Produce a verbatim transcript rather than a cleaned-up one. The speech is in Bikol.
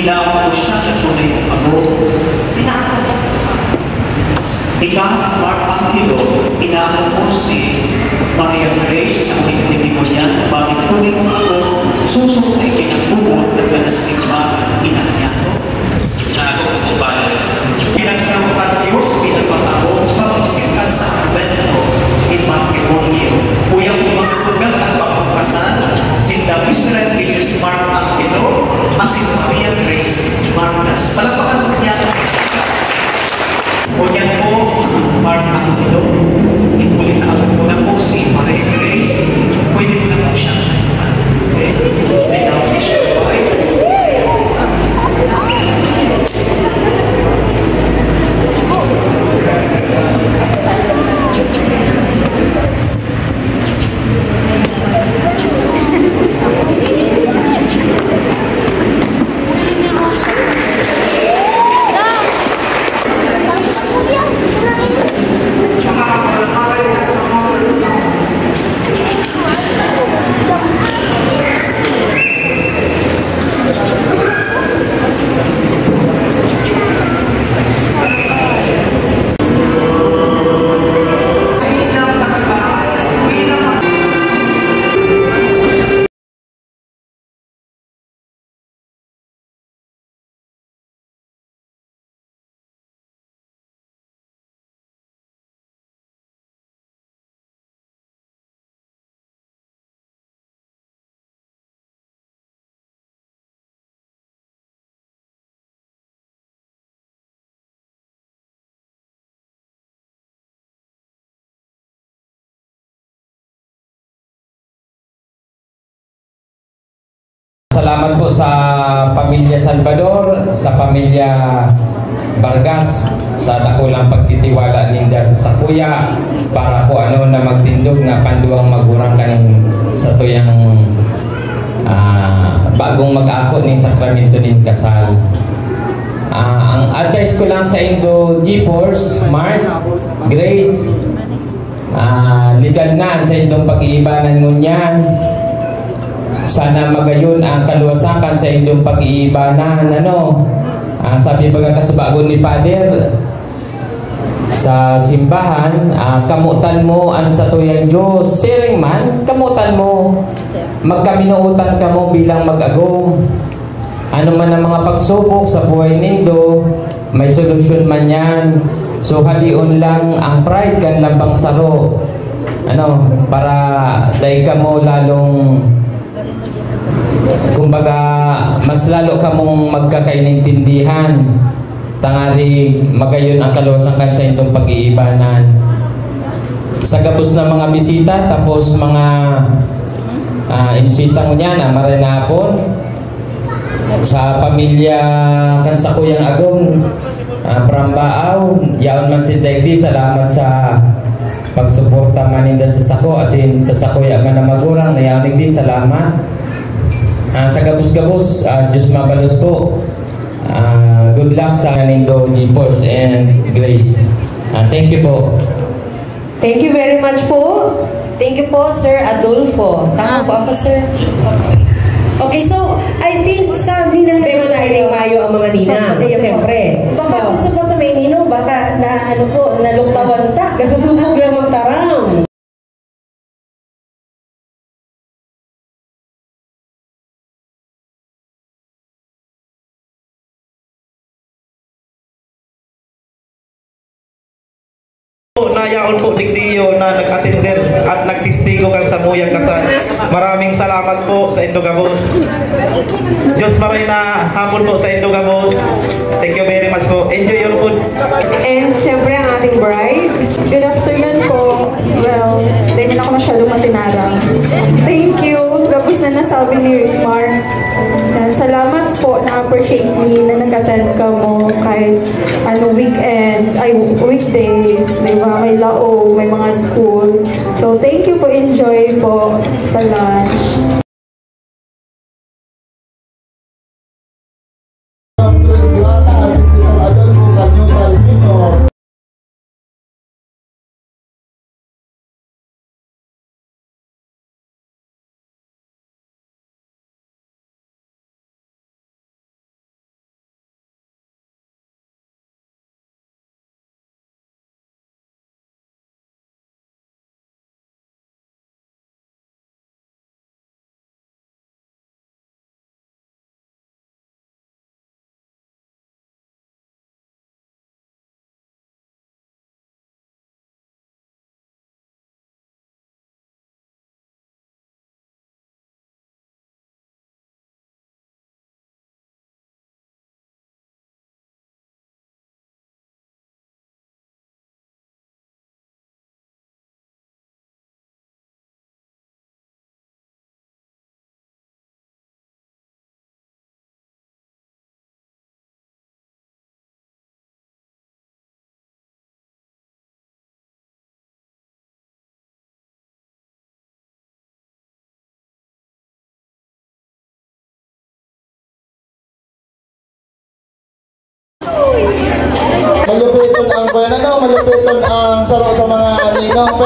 Inaako ko siya na tunay kong apo. Inaako ko. Ika, Mark Angelo, inaako ko si Maria Grace na magigin mo niya na bagay tunay kong apo, susong sa ikinagbubuhat na simbahan, ina niya to. Inaako ko po pala. Pinagsarutan Diyos bilang mga apo sa pagsikat sa advento ni Mark Evolio. Kuya, kung magtutugan ang pagpapasal, sinda Mister and Missus Mark Angelo, asin Maria Grace Vargas. Palakpakan po niya. Ngunyan po, Mark Angelo, ipulit na ako muna po si Maria Grace. Pwede mo na po siya. Okay? They now is your wife. Salamat po sa Pamilya Salvador, sa Pamilya Vargas, sa dakulang pagtitiwala ninda sa sakuya para kung ano na magtindog na panduwang magurang kaning satuyang, ah, bagong mag-ako ning sakramento nin kasal. Ah, ang advice ko lang sa indo, G-Force, Mark, Grace, ah, ligad na sa indong pag-iibanan ngunyan. Sana magayon ang kaluwasan kan sa indong pag-iibanan, ano? Ah, sabi baga kasubagon ni Father, sa simbahan, ah, kamotan mo an satuyang Dios. Siring man, kamotan mo. Magkaminootan kamo bilang mag-agom. Ano man ang mga pagsubok sa buhay nindo, may solusyon man yan. So, halion lang ang pride kan lambang saro. Ano, para dai kamo lalong, kumbaga, mas lalo kamong magkakainintindihan. Tangari magayon ang kaluwasan kan saindong pag-iibanan. Sa gabos na mga bisita, tapos mga, ah, imbisita mo niyan, ah, maray na hapon. Sa pamilya kan sakuyang agom, ah, from Baaw, yaon man si Degdi, salamat sa pagsuporta man ninda sa sako, asin sa sakuya man na magurang, na yaon digdi, salamat. Ah, sa gabos-gabos, ah, Diyos mabalos po. Ah, good luck sa nindo, G-Force and Grace. Ah, thank you po. Thank you very much po. Thank you po, Sir Adolfo. Tama Ah. po ako, sir? Okay, so, I think sa ninang Pero na tayo. Mayo ang mga ninang, Ayun po. Siyempre. Baka Oh. gusto po sa may ninong, baka na, ano po, naluktawan ta. Nasusubok lang magtaram. Po, na yaon po digdiyo na nag-atender at nagtestigo kan samuyang kasal. Maraming salamat po sa indo gabos. Diyos maray na hapon po sa indo gabos. Thank you very much po. Enjoy your food. And siyempre ang ating bride. Good afternoon po. Well, di na ako masyado matinarang. Thank you. Gabos na nasabi ni Mark. Yan. Salamat po. Na-appreciate me na nag-attend kamo kahit ano weekend, ay weekdays, di ba? May laog, may mga school. So, thank you po. Enjoy po sa lunch. Malupiton ang kuya na daw, malupiton ang saro sa mga ninong.